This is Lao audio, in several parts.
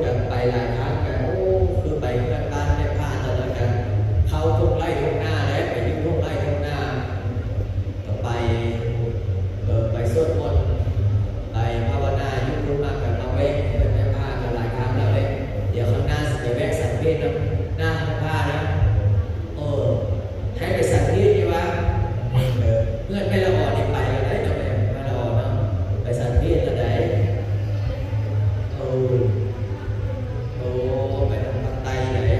ກັນໄປຫຼາຍຄັ້ງ ກໍ ໂອ້ ຄືໄປເຮືອນບ້ານແມ່ພະຕອນນັ້ນ ກໍເຂົ້າທົ່ງໄຮ່ທົ່ງນາແຫຼະ ໄປຢູ່ທົ່ງໄຮ່ທົ່ງນາ ກໍໄປ ເອີ ໄປສວດມົນ ໄປພາວະນາ ຢູ່ພຸ້ນມາກໍມາແວະເຮືອນແມ່ພະກໍຫຼາຍຄັ້ງແລ້ວເດ້. ດຽວຂ້າງໜ້າຊິໄປແວະສັງເກດນຳໜ້າແມ່ພະນະ. ໂອ້ ໃຫ້ໄປສັງເກດຢູ່ວ່າ ເອີ ເຮືອນແມ່ລະອອນີ້ໄປແລ້ວໃດ໋ ເຈົ້າແມ່ ແມ່ລະອອເນາະ ໄປສັງເກດແລ້ວໃດ໋. ໂອ້ ໂອ້ ໄປທາງພາກໃຕ້ໃດ໋.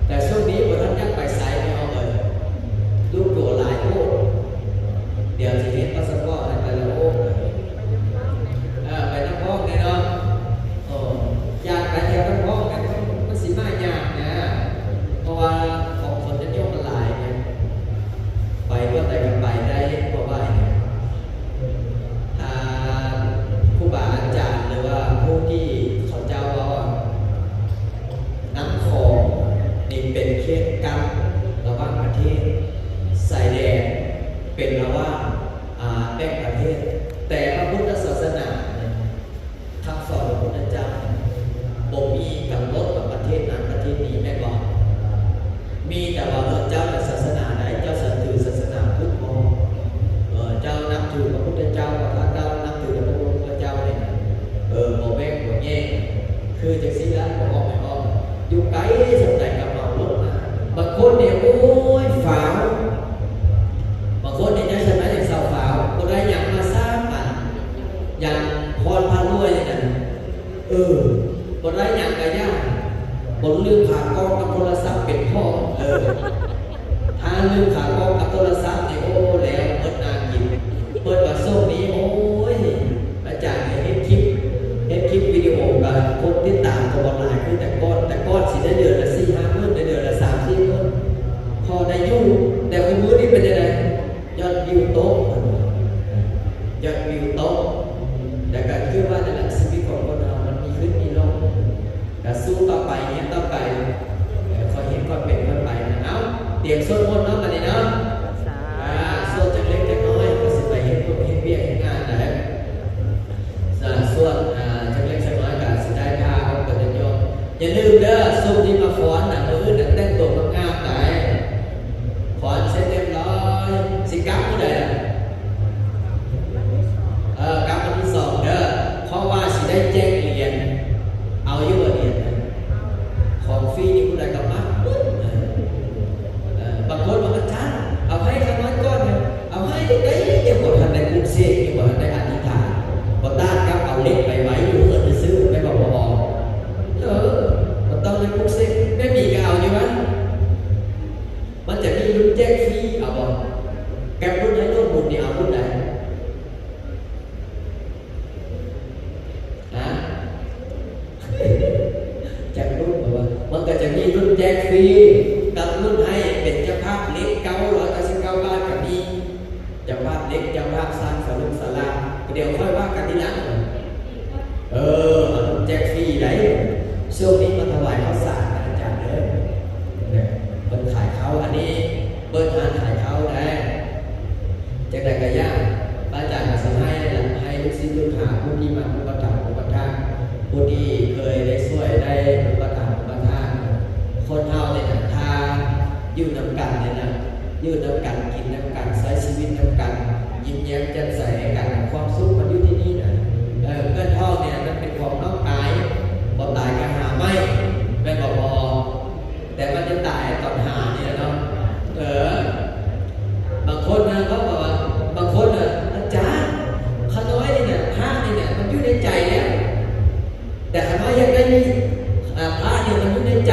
ແຕ່ຊ່ວງນີ້ບໍ່ທັນຢາກໄປໄສແມ່ອອກເອີຍ ລູກໂຕຫຼາຍໂພດ. ດຽວຊິເຮັດພາສະປອດໃຫ້ໄປລະໂອກ ເອີ ໄປນຳພ້ອມແນ່ນອນ. ໂອ້ ຢາກໄປແຖວນຳພ້ອມ ແຕ່ມັນຊິມາຍາກນະ ເພາະວ່າຂອງຄົນນິຍົມມັນຫຼາຍໄງ ໄປບ່ອນໃດກໍໄປໄດ້ ເພາະວ່າ ຖ້າຄູບາອາຈານ ຫຼືວ່າຜູ້ທີ່ເຂົາເຈົ້າເວົ້າວ່າ ນ້ຳຂອງນີ້ເປັນເຂດກັ້ນລະຫວ່າງປະເທດ ຊາຍແດນເປັນລະຫວ່າງ ອາ ແບ່ງປະເທດ ແຕ່ພະພຸດທະສາສະໜານີ້ ຄຳສອນຂອງພະພຸດທະເຈົ້ານີ້ ບໍ່ມີກຳນົດວ່າປະເທດນັ້ນປະເທດນີ້ ແມ່ນບໍ່? ມີແຕ່ວ່າ ເອີ ເຈົ້ານັບສາສະໜາໃດ ເຈົ້າສະ ຖືສາສະໜາພຸດບໍ່ ເອີ ເຈົ້ານັບຖືພະພຸດທະເຈົ້າ ຖ້າເຈົ້ານັບຖືພະພຸດທະເຈົ້ານີ້ນະ ເອີ ບໍ່ແບ່ງບໍ່ແຍກ ຄືຈັ່ງຊີ້ລະ ບໍ່ອອກແມ່ນອອກ ຢູ່ໄກສ່ຳໃດກໍເໝົາລົດມາ. ບາງຄົນນີ້ ໂອ້ຍ ຟ້າວ ບາງຄົນນີ້ ຈັ່ງຊັ້ນນະ ຈັ່ງຊາວຟ້າວ ບໍ່ໄດ້ຫຍັງມາສາມອັນ ຢ່າງພອນພາລວຍນີ້ນະ ເອີ ບໍ່ໄດ້ຫຍັງກະຢ່າ ບໍ່ລືມຂາກອງກັບໂທລະສັບເປັນພ້ອມ ເອີ ຖ້າລືມຂາກອງກັບໂທລະສັບນີ້ ໂອ້ ແລ້ວໝົດໜ້າກິນ. ເພິ່ນວ່າຊ່ວງນີ້ ໂອ້ຍ ອາຈານເຮັດຄລິບ ເຮັດຄລິບວິດີໂອ ກະຄົນຕິດຕາມກໍບໍ່ຫຼາຍຄືແຕ່ກ່ອນ ແຕ່ກ່ອນຊິໄດ້ເດືອນລະສີ່ຫ້າໝື່ນ ໄດ້ເດືອນລະສາມສີ່ໝື່ນ ພໍໄດ້ຢູ່ ແຕ່ຄູ່ມື້ນີ້ເປັນຈັ່ງໃດ? ຍອດວິວຕົກ ເພິ່ນວ່າ ຍອດວິວຕົກ. ແລ້ວກໍຄືວ່ານັ້ນແຫຼະ ຊີວິດຂອງຄົນເຮົາມັນມີຂຶ້ນມີລົງ ກໍສູ້ຕໍ່ໄປ ຮຽນຕໍ່ໄປ ເອີ ຄ່ອຍເຮັດຄ່ອຍເປັນຄ່ອຍໄປນະ. ເອົາ ຕຽມສວດມົນເນາະ ບັດນີ້ເນາະ ສາ ອ່າ ສວດຈັກເລັກຈັກນ້ອຍ ກໍຊິໄປເຮັດວຽກເຮັດວຽກເຮັດງານນະ. ສະ ສວດ ອ່າ ຈັກເລັກຈັກນ້ອຍກໍຊິໄດ້ພາອອກໄປເດີໂຍມ. ຢ່າລືມເດີ ຊຸມທີ່ມາຟ້ອນນະ ມື້ອື່ນນະແຕ່ງຕົວງາມໆໄດ໋ ຟ້ອນເສັດຮຽບຮ້ອຍ ຊິກັບມື້ໃດລະ? ເອີ ກັບວັນທີສອງເດີ ເພາະວ່າຊິໄດ້ແຈກຫຼຽນ ເອົາຢູ່ບໍ່ຫຼຽນນະ? ຂອງຟຣີນີ້ຜູ້ໃດກໍມັກໝົດເລີຍ. ເອີ ບາງຄົນວ່າ ອາຈານ ເອົາໃຫ້ຂ້ານ້ອຍກ່ອນນະ ເອົາໃຫ້ໄດ້ ຍັງບໍ່ທັນໄດ້ປຸກເສກ ຍັງບໍ່ທັນໄດ້ອະທິຖານ ບໍ່ຕ້ານກັບເອົາເຫຼັກໄປໄວ້ຢູ່ເຮືອນຊື່ໆ ແມ່ນບໍ່ ບໍ່ ບໍ່ ເອີ ບໍ່ຕ້ອງໄດ້ປຸກເສກ. ແມ່ໝີກໍເອົາຢູ່ວະ ມັນຈະມີລຸ້ນແຈກຟຣີ ເອົາບໍ່? ແກັບລຸ້ນໃຫ້ໂນດບຸນນີ້ ເອົາລຸ້ນໃດ? ຮະ? ຈັກລຸ້ນ ເພາະວ່າມັນກໍຈະມີລຸ້ນແຈກຟຣີ ກັບລຸ້ນໃຫ້ເປັນເຈົ້າພາບເຫຼັກ ເກົ້າຮ້ອຍເກົ້າສິບເກົ້າບາດກໍມີ ເຈົ້າພາບເຫຼັກ ເຈົ້າພາບສ້າງສາລຸງສາລາ ດຽວຄ່ອຍວ່າກັນທີຫຼັງ. ເອີ ເອົາລຸ້ນແຈກຟຣີໄດ໋ ຊ່ວງນີ້ມາຖວາຍເຂົ້າສານນະອາຈານເດີ ເພິ່ນຂາຍເຂົ້າ ອັນນີ້ເປີດຮ້ານຂາຍເຂົ້າໄດ໋. ຈັ່ງໃດກໍຢ່າ ພະອາຈານກໍຊິໃຫ້ລະ ໃຫ້ລູກສິດລູກຫາ ຜູ້ທີ່ມາອຸປະຖຳອຸປະຖາກ ຜູ້ທີ່ເຄີຍໄດ້ຊ່ວຍໄດ້ອຸປະຖຳອຸປະຖາກ. ຄົນເຮົານີ້ນະ ຖ້າຢູ່ນຳກັນນີ້ນະ ຢູ່ນຳກັນ ກິນນຳກັນ ໃຊ້ຊີວິດນຳກັນ ຍິ້ມແຍ້ມແຈ່ມໃສໃຫ້ກັນ ຄວາມສຸກມັນຢູ່ທີ່ນີ້ນະ. ເອີ ເງິນທອງນີ້ນະ ມັນເປັນຂອງນອກກາຍ ບໍ່ຕາຍກໍຫາໃໝ່ ແມ່ນບໍ່ ພໍ່? ແຕ່ມັນຈະຕາຍຕອນຫານີ້ແຫຼະເນາະ. ເອີ ບາງຄົນນະ ເຂົາບອກວ່າ ບາງຄົນນະ ອາຈານ ຂ້ານ້ອຍນີ້ນະ ພະນີ້ນະ ມັນຢູ່ໃນໃຈແລ້ວ ແຕ່ຂ້ານ້ອຍຢາກໄດ້ ອາ ພະນີ້ມັນຢູ່ໃນໃຈ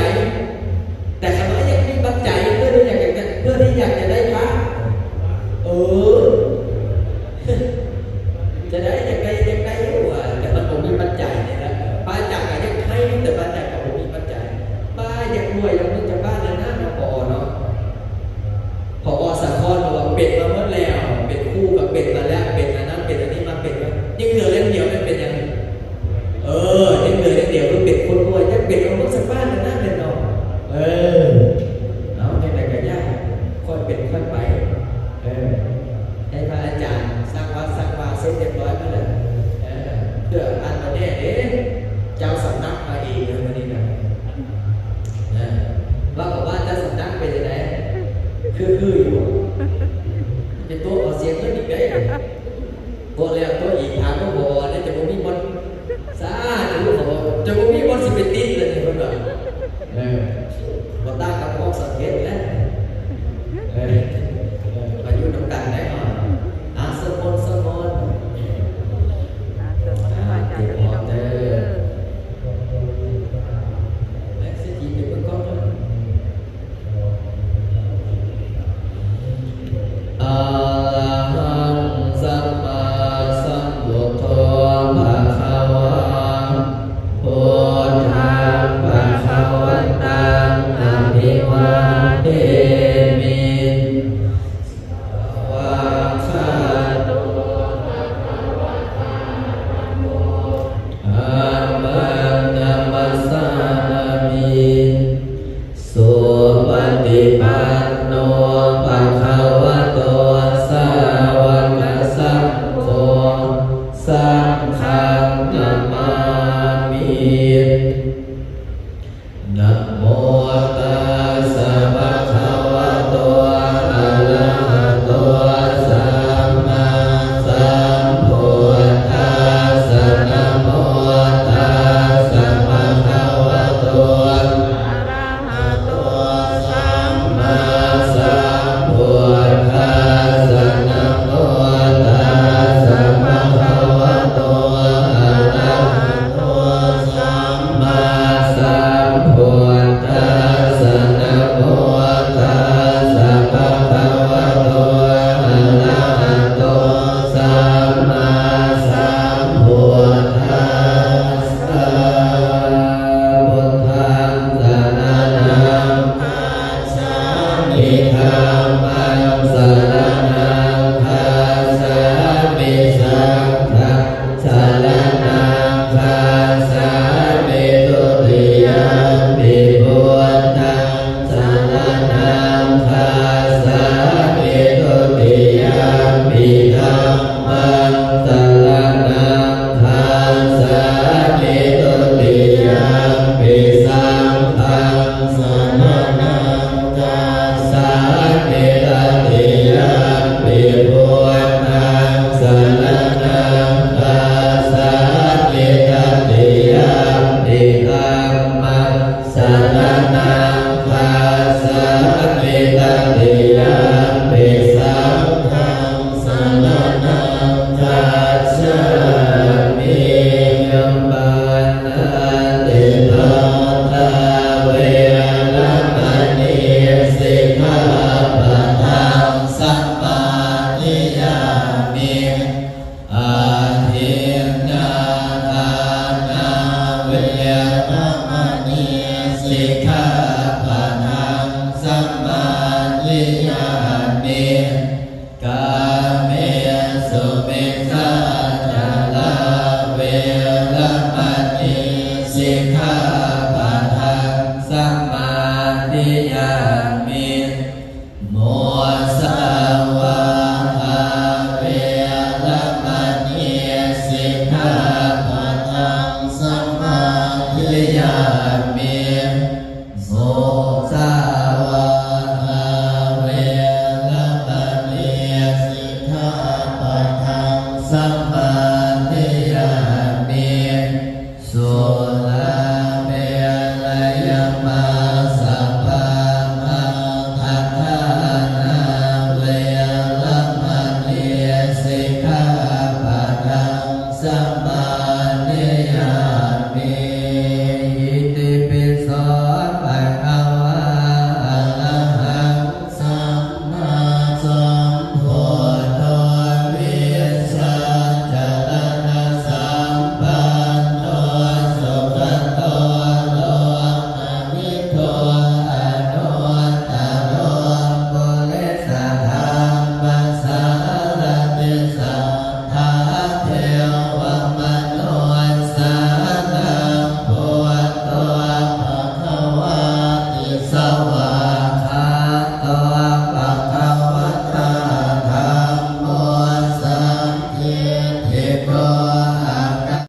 ແຕ່ຂ້ານ້ອຍຢາກມີປັດໄຈ ເພື່ອທີ່ຢາກຈະ ເພື່ອທີ່ຢາກຈະໄດ້ພະ. ເອີ ຈະໄດ້ ຢາກໄດ້ ຢາກໄດ້ຢູ່ວ່າ ແຕ່ມັນບໍ່ມີປັດໄຈນີ້ນະ. ພະອາຈານກໍຢາກໃຫ້ ແຕ່ພະອາຈານກໍບໍ່ມີປັດໄຈ. ປ້າຢາກລວຍ ຢາກມີຈາກບ້ານແລ້ວນະ ເນາະ ພໍເນາະ. ພໍສາຄອນບອກວ່າເປັນມາໝົດແລ້ວ ເປັນຄູກໍເປັນມາແລ້ວ ເປັນອັນນັ້ນເປັນອັນນີ້ມາ ເປັນມາ ຍັງເຫຼືອຢ່າງດຽວ ແມ່ນເປັນຫຍັງ? ເອີ ຍັງເຫຼືອຢ່າງດຽວ ຄືເປັນຄົນລວຍ ຍັງເປັນມາໝົດສະປານນັ້ນແມ່ນບໍ່? ເອີ ເອົາ ຈັ່ງໃດກໍຢ່າ ຄ່ອຍເປັນຄ່ອຍໄປ. ເອີ ໃຫ້ພະອາຈານສ້າງວັດສ້າງວາເສັດຮຽບຮ້ອຍໝົດແລ້ວ ເອີ ເພື່ອອັນບໍ່ແນ່ເດ້. ຄືຢູ່ ເປັນໂຕເອົາສຽງເງິນອີກໄດ໋. ບໍ່ແລ້ວໂຕອີກ ຖາມຫຼວງພໍ່ວ່າ ເຈົ້າບໍ່ມີບ່ອນ ສາທຸ ເຈົ້າບໍ່ມີບ່ອນຊິໄປຕິດເລີຍ ເພິ່ນວ່າ. ເອີ ບໍ່ຕ່າງກັບພວກສັງເກດແຫຼະ. ເອີ ມາຢູ່ນຳກັນໄດ້ເນາະ. ອ່າ ສະໝົນ ສະໝົນ ອ່າ ສະໝົນ ອ່າ ພະອາຈານ ຕຽມພ້ອມເດີ. ແລະ ສິດທິເປັນເບິ່ງກ້ອງເດີ. ອະລະຫັງ ສຳມາສຳພຸດໂທ ພະຄະວາ ພຸດທັງ ພະຄະວັນຕັງ ອະພິວາເທມິ ສະວາກຂາໂຕ ພະຄະວະຕາ ທຳໂມ ທຳມັງ ນະມັດສາມິ. ສຸປະຕິປັນໂນ ພະຄະວະໂຕ ສາວະກະສັງໂຄ ສັງຄັງ ນະມາມິ. ນະໂມຕັດສະ ພະຄະວະໂຕ ອະລະຫະໂຕ ສຳມາສຳພຸດທັດສະ. ນະໂມຕັດສະ ພະຄະວະໂຕ ອະລະຫະໂຕ ສຳມາສຳພຸດທັດສະ. ນະໂມຕັດສະ ພະຄະວະໂຕ ອະລະຫະໂຕ ສຳມາສຳພຸດທັດສະ. ນະໂມຕັດສະ ພະຄະວະໂຕ ອະລະຫະໂຕ ສຳມາສຳພຸດທັດສະ. ພຸດທັງສະລະນັງ ສາມິ ທຳມັງສະລະນັງຄັດສາມິ ສັງຄັງສະລະນັງຄັດສາມິ ທຸຕິຍຳປິ ພຸດທັງສະລະນັງຄັດສາມິ ທຸຕິຍຳປິ ທຳມັງສະລະນັງຄັດສາມິ ທຸຕິຍຳປິ ສັງຄັງສະລະນັງ ຄັດສາມິ ຕະຕິຍຳປິ ພຸດທັງສະລະນັງຄັດສາມິ ຕະຕິຍຳປິ ທຳມັງສະລະນັງຄັດສາມິ ຕະຕິຍຳປິ ສັງຄັງສະລະນັງຄັດສາມິ ຍະມາ ປານາຕິປາທາ ເວລະມະນີ ສິກຂາປະທັງ ສະມາທິຍາມິ. ອະທິນນາທານາ ເວລະມະນີ ສິກຂາປະທັງ ສະມາທິຍາມິ. ກາເມສຸມິດສາຈາລາ ເວລະມະ